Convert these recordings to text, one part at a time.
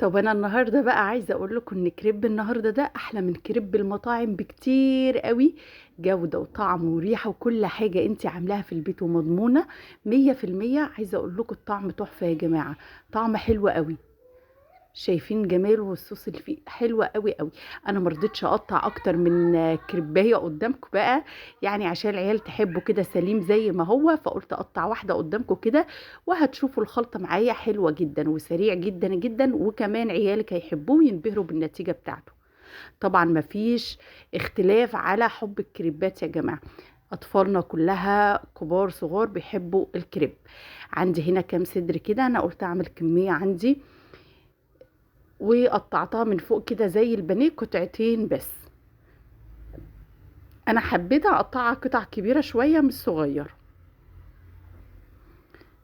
طب انا النهارده بقى عايزه اقول لكم ان كريب النهارده ده احلى من كريب المطاعم بكتير قوي، جوده وطعم وريحه وكل حاجة انت عاملاها في البيت ومضمونه 100%. عايزه اقول لكم الطعم تحفة يا جماعة، طعم حلو قوي. شايفين جماله والصوص اللي فيه حلوة قوي قوي. انا ما رضيتش اقطع اكتر من كريبايه قدامكم بقى، يعني عشان العيال تحبه كده سليم زي ما هو، فقلت اقطع واحدة قدامكم كده وهتشوفوا الخلطة معايا حلوة جدا وسريع جدا جدا، وكمان عيالك هيحبوه وينبهروا بالنتيجة بتاعته. طبعا ما فيش اختلاف على حب الكريبات يا جماعة، اطفالنا كلها كبار صغار بيحبوا الكريب. عندي هنا كام صدر كده، انا قلت اعمل كمية عندي وقطعتها من فوق كده زي البانيه قطعتين بس، انا حبيت اقطعها قطع كبيرة شوية مش صغيرة،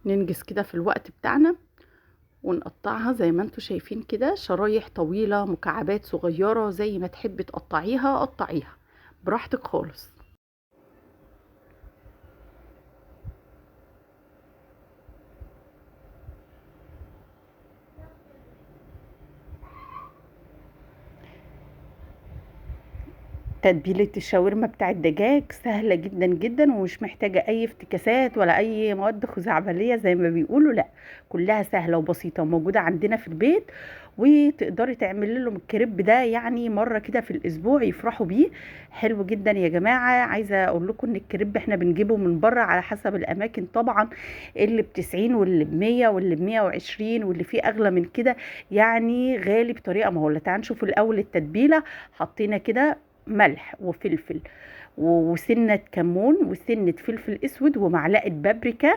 ننجز كده في الوقت بتاعنا ونقطعها زي ما انتم شايفين كده، شرايح طويلة مكعبات صغيرة زي ما تحبي تقطعيها قطعيها براحتك خالص. تتبيلة الشاورما بتاع الدجاج سهلة جدا جدا ومش محتاجة اي افتكاسات ولا اي مواد خزعبلية زي ما بيقولوا، لا كلها سهلة وبسيطة وموجودة عندنا في البيت، وتقدري تعملي لهم الكريب ده يعني مرة كده في الاسبوع يفرحوا بيه. حلو جدا يا جماعة. عايزة اقول لكم ان الكريب احنا بنجيبه من بره على حسب الاماكن طبعا، اللي ب90 واللي ب100 واللي ب120 واللي فيه اغلى من كده، يعني غالي بطريقة مهولة. تعالوا نشوف الاول التتبيلة. حطينا كده ملح وفلفل وسنة كمون وسنة فلفل اسود ومعلقة بابريكا،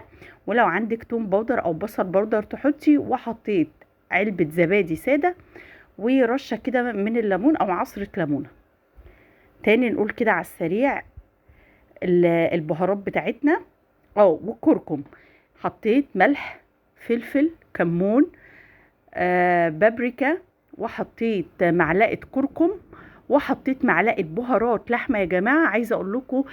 ولو عندك توم powder او بصل powder تحطي، وحطيت علبة زبادي سادة ورشة كده من الليمون او عصرة ليمونة. تاني نقول كده على السريع البهارات بتاعتنا والكركم. حطيت ملح فلفل كمون بابريكا، وحطيت معلقة كركم، وحطيت معلقه بهارات لحمه. يا جماعة عايزه اقول لكم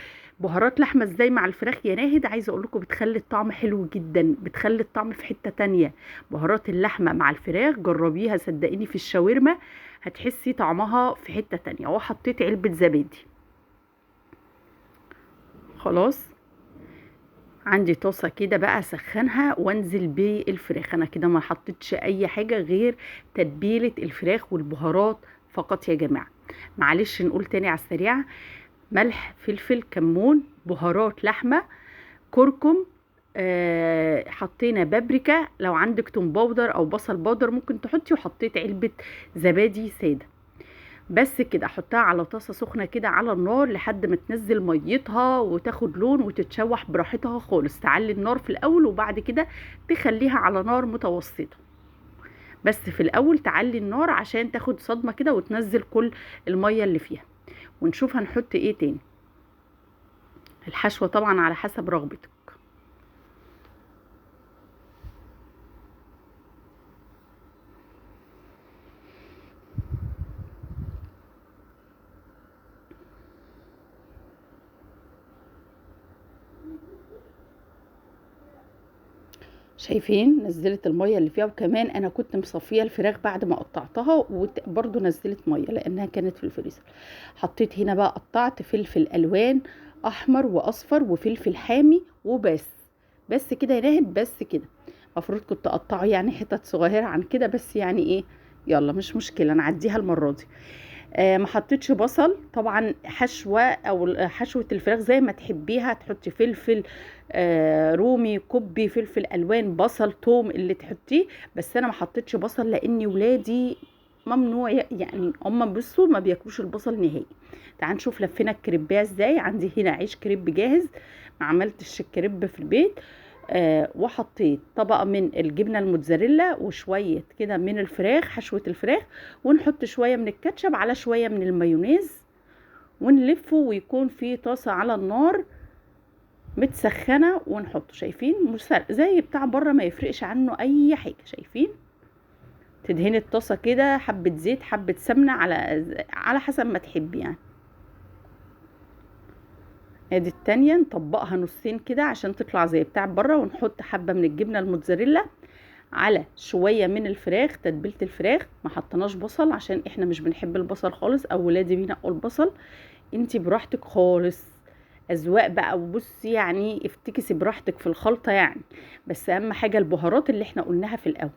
بهارات لحمه ازاي مع الفراخ يا ناهد، عايزه اقول لكم بتخلي الطعم حلو جدا، بتخلي الطعم في حتة تانية. بهارات اللحمة مع الفراخ جربيها صدقيني في الشاورما هتحسي طعمها في حتة تانية. وحطيت علبة زبادي. خلاص عندي طاسه كده بقى اسخنها وانزل بالفراخ. انا كده ما حطيتش اي حاجة غير تتبيله الفراخ والبهارات فقط يا جماعة. معلش نقول تاني على السريع: ملح فلفل كمون بهارات لحمه كركم، حطينا بابريكا، لو عندك توم powder او بصل powder ممكن تحطي، وحطيت علبة زبادي ساده. بس كده احطها على طاسه سخنة كده على النار لحد ما تنزل ميتها وتاخد لون وتتشوح براحتها خالص. تعلي النار في الاول وبعد كده تخليها على نار متوسطه، بس في الاول تعلي النار عشان تاخد صدمة كده وتنزل كل المية اللي فيها. ونشوف هنحط ايه تاني. الحشوه طبعا على حسب رغبتك. شايفين نزلت المية اللي فيها، وكمان انا كنت مصفيه الفراخ بعد ما قطعتها وبرده نزلت مية لانها كانت في الفريزر. حطيت هنا بقى قطعت فلفل الوان احمر واصفر وفلفل حامي وبس. بس كده يا ناهد، بس كده. المفروض كنت اقطعه يعني حتت صغيرة عن كده، بس يعني ايه، يلا مش مشكلة نعديها المرة دي. ما حطيتش بصل طبعا. حشوه او حشوه الفراخ زي ما تحبيها، تحطي فلفل رومي كوبي فلفل الوان بصل توم اللي تحطيه، بس انا ما حطيتش بصل لان ولادي ممنوع، يعني هم بصوا ما بياكلوش البصل نهائي. تعال نشوف لفينا الكريبيه ازاي. عندي هنا عيش كريب جاهز، ما عملتش الكريب في البيت. وحطيت طبقه من الجبنة الموتزاريلا وشوية كده من الفراخ حشوه الفراخ، ونحط شوية من الكاتشب على شوية من المايونيز ونلفه، ويكون في طاسه على النار متسخنه ونحطه. شايفين زي بتاع بره ما يفرقش عنه اي حاجة. شايفين تدهني الطاسه كده حبه زيت حبه سمنه على حسب ما تحبي يعني. ادي التانية نطبقها نصين كده عشان تطلع زي بتاع بره، ونحط حبة من الجبنة الموتزاريلا على شوية من الفراخ، تتبيله الفراخ. ما حطيناش بصل عشان احنا مش بنحب البصل خالص، او ولادي بينقوا البصل. انتي براحتك خالص، اذواق بقى. وبصي يعني افتكسي براحتك في الخلطة يعني، بس اهم حاجة البهارات اللي احنا قلناها في الاول،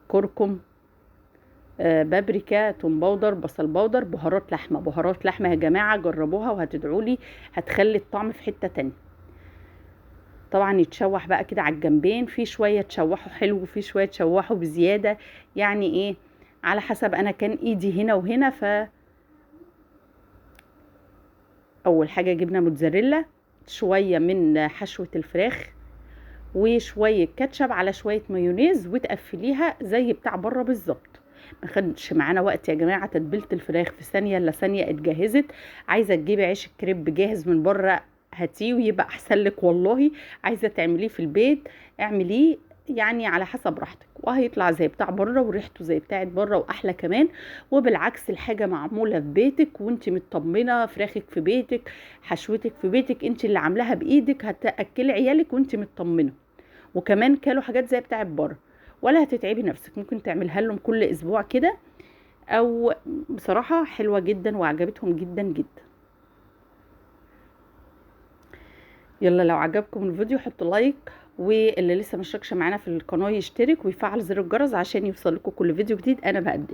كركم، بابريكا، توم powder، بصل powder، بهارات لحمه. بهارات لحمه يا جماعة جربوها وهتدعولي، هتخلي الطعم في حتة تانية. طبعا يتشوح بقى كده على الجنبين، في شوية تشوحوا حلو وفي شوية تشوحوا بزيادة، يعني ايه على حسب. انا كان ايدي هنا وهنا. ف اول حاجة جبنه موتزاريلا، شوية من حشوه الفراخ، وشوية كاتشب على شوية مايونيز، وتقفليها زي بتاع بره بالظبط. ما خدش معانا وقت يا جماعة، تتبيله الفراخ في ثانية الا ثانية اتجهزت. عايزه تجيبي عيش الكريب جاهز من بره هاتيه ويبقى احسن لك والله. عايزه تعمليه في البيت اعمليه، يعني على حسب راحتك، وهيطلع زي بتاع بره وريحته زي بتاعت بره واحلى كمان. وبالعكس الحاجة معمولة في بيتك وانت مطمنه، فراخك في بيتك، حشوتك في بيتك، انت اللي عاملاها بايدك، هتاكلي عيالك وانت مطمنه. وكمان كلوا حاجات زي بتاعت بره، ولا هتتعبي نفسك. ممكن تعملها لهم كل اسبوع كده، او بصراحة حلوة جدا وعجبتهم جدا جدا. يلا لو عجبكم الفيديو حطوا like، واللي لسه ما اشتركش معانا في القناة يشترك ويفعل زر الجرس عشان يوصل لكم كل فيديو جديد انا بقدمه.